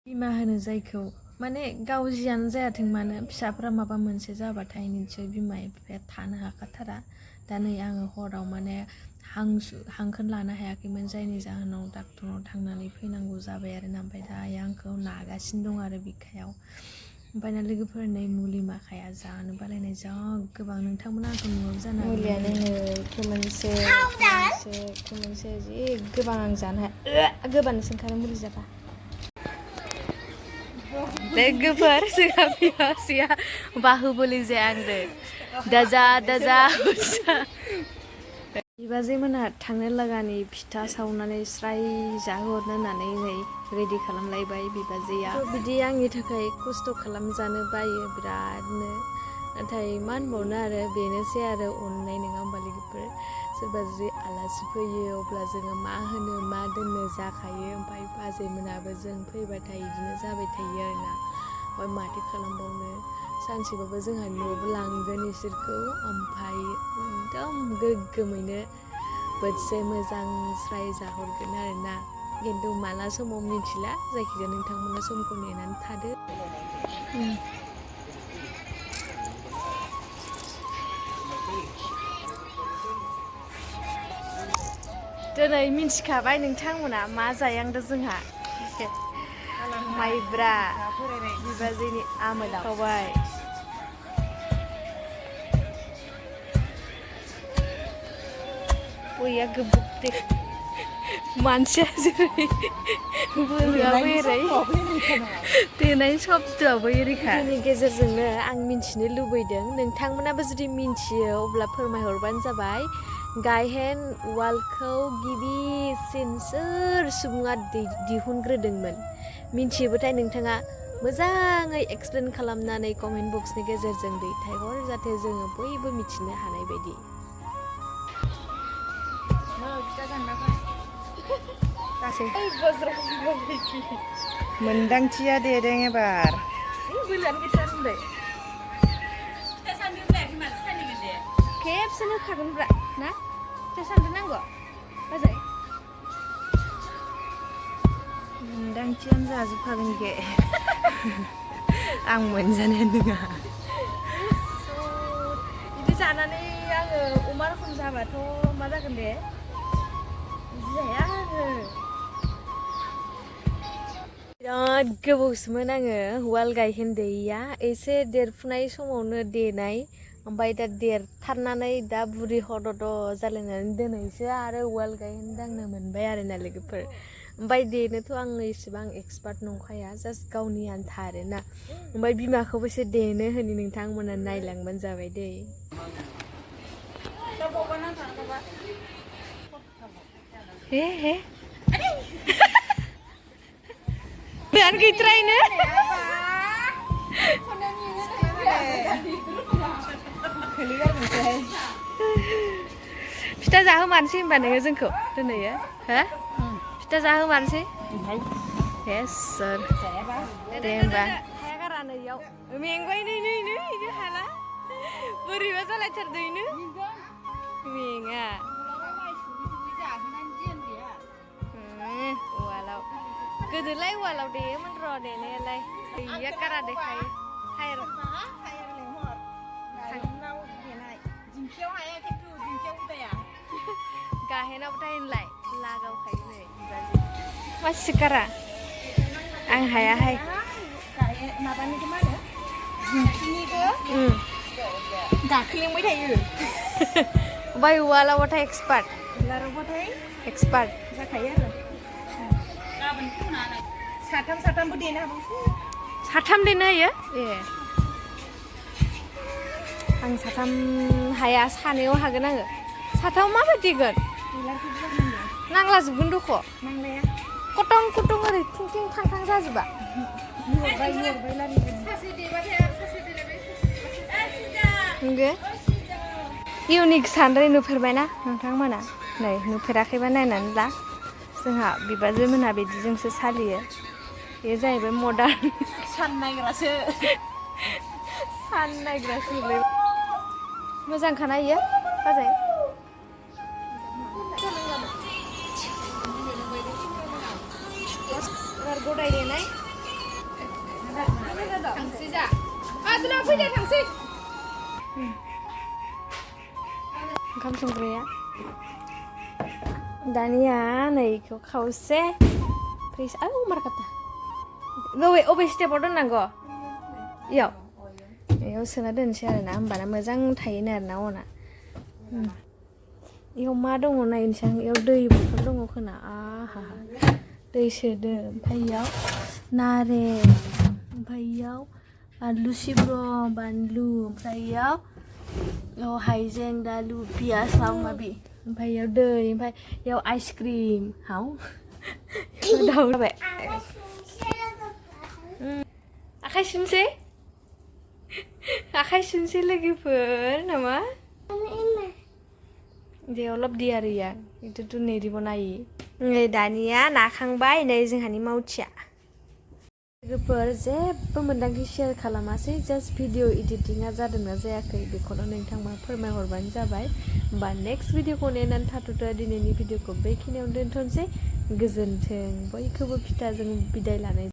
बिमा होनो जायखौ माने गाव जियानो जायाथों मानो फिसाफ्रा माबा मोनसे जाबाथाय निसय बिमा बिफाया थानो हाखाथारा। दा नै आङो हराव माने हांखौनो लानो हायाखैमोन जायनि जाहोनाव डाक्टरनाव थांनानै फैनांगौ जाबाय आरोना। ओमफ्राय दा आइया आंखौ नागासिनो दं आरो बिखायाव। ओमफ्राय ना लोगोफोर नै मुलि माखाया जानो बालायनाय जा गोबां। नोंथांमोना आंखौ नुवाबो जानो हागौ। मुलियानो खोमोनसे जि गोबां आं जानो हाया गोबानोसो ओंखारो मुलि जाबा। लोगोफोर जोंहा बिमासेया बाहुबलि जाया आंदो दाजा बिबाजै मोनहा थांनो लागानि फिथा सावनानै स्राय जाहोहरनो होननानै नै रेडि खालामलायबाय बिबाजैया। बिदि आंनि थाखाय खस्थ' खालामजानो बायो बिरादनो, नाथाय मा होनबावनो आरो बेनोसै आरो अननाय नङा होमबा लोगोफोर। सोरबा जुदि आलासि फैयो अब्ला जोङो मा होनो मा दोननो जाखायो। ओमफ्राय बाजैमोनाबो जों फैबाथाय बिदिनो जाबाय थायो आरोना। ओमफ्राय माथो खालामबावनो सानसेबाबो जोंहा न'आवबो लांगोन इसोरखौ। ओमफ्राय एकदम गोग्गोमैनो बोथिसे मोजां स्राय जाहरगोन आरोना। खिन्थु माला समाव मिथिला, जायखिजाया नोंथांमोना समखौ नेनानै थादो। दिनै मिन्थिखाबाय नोंथांमोना मा जायांदों जोंहा माइब्रा बिबाजैनि आमोल खावबाय। बया गोबोबदे मानसिया जेरै बोलोआबो एरै देनाय शब्दआबो एरैखा। बेनि गेजेरजोंनो आं मिन्थिनो लुबैदों, नोंथांमोनाबो जुदि मिन्थियो अब्ला फोरमायहरबानो जाबाय। गायहेन वालखौ गिबिसिन सोर सुबुङा दिहुनग्रोदोंमोन? मिन्थियोबाथाय नोंथाङा मोजाङै एक्सप्लेन खालामनानै कमेन्ट बक्सनि गेजेरजों दैथायहर, जाहाथे जोङो बयबो मिथिनो हानाय बायदि। मोनदांथिया देदों एबार। खेबसेनो होखागोनब्रा ना? फिथा सान्द्रि नांगौ बाजै? मोनदांथियानो जाजोबखागोन बे। आं मोनजानायानो नङा। बिदि जानानै आङो अमा रखम जाबाथ' मा जागोन दे? बिदि जाया आङो। बिराद गोबावसोमोन आङो उवाल गायहेन देयैया, एसे देरफुनाय समावनो देनाय। ओमफ्राय दा देरथारनानै दा बुरि हद'द' जालायनानै दिनैसो आरो उवाल गायहेन दांनो मोनबाय आरोना लोगोफोर। ओमफ्राय देनोथ' आङो इसेबां एक्सपार्ट नंखाया, जास्ट गावनि आन्था आरोना। ओमफ्राय बिमाखौबो एसे देनो होनि नोंथांमोना नायलांबानो जाबाय दै। हे dan kita ini kita jaho mansih mbak nengah jengko tuh ya, hah? Kita jaho mansih? Yes sir. Tembak. Kayak karena yau, minggu ini halah. Beri masa lecet deh ini. Mingga. Walau. Kedelai walau deh menro deh nelai. Iya karena deh kayak hair. Gaihen apa tain lai lagau kayak nih bazi. Masih kara. Ang haya hai. Napa nih kemana? Ini ke? Gakling mới thấy rồi. Bay walau apa expert? Lalu apa thấy? Expert. Ra kayak rồi. Satam berdina bang. Satam dina ya? Iya. Ang satam haya sanew hagen anggo. Satam apa digon? Nangla jubun doko. Nangla ya. Kotong oरै ting tang जाजोबा. Nyorbai lari. Nge? Unik सान्द्रि नुफेरबायना नोंथांमोना? नै नुफेराखैबा नायनानै ला। जोंहा बिबाजै मोनहा बिदिजोंसो सालियो। बे जाहैबाय मडार्न सान नायग्रासो मोजां खाना इयो बाजै गदाय देनाय थांसै जा आदुला फैदो थांसै ओंखाम संग्राया दानिया नैखौ खावसे फ्रिज मारकाता अबे स्टेपाव दोननांगौ इयाव सोना दोनसै आरोना होमबाना मोजां थायोनो आरोना अना इयाव मा दङ नायनोसै आं इयाव दै बथल दङ खोना आहा दै सोदो ओमफ्राय इयाव नारें ओमफ्राय इयाव बानलु सिब्र बानलु ओमफ्राय इयाव हाइजें दालु पियास माबा माबि ओमफ्राय इयाव दै ओमफ्राय इयाव आइसक्रिम हाव दाउ जाबाय आखाइ सुनसै लोगोफोर नामा दे अलप दि आरो इया इथुथ' नेरिब नायि नै दानिया नाखांबाय नै जोंहानि मावथिया लोगोफोर जेबो मोन्दांथि शेयार खालामासै जास्ट भिडिअ इडिटिंआ जादोंना जायाखै बेखौनो नोंथांमोना फोरमायहरबानो जाबाय होमबा नेक्स्ट भिडिअखौ नेनानै थाथ'दो दिनैनि भिडिअखौ बेखिनियावनो दोनथ'नोसै गोजोन्थों बयखौबो फिथाजों बिदाय लानाय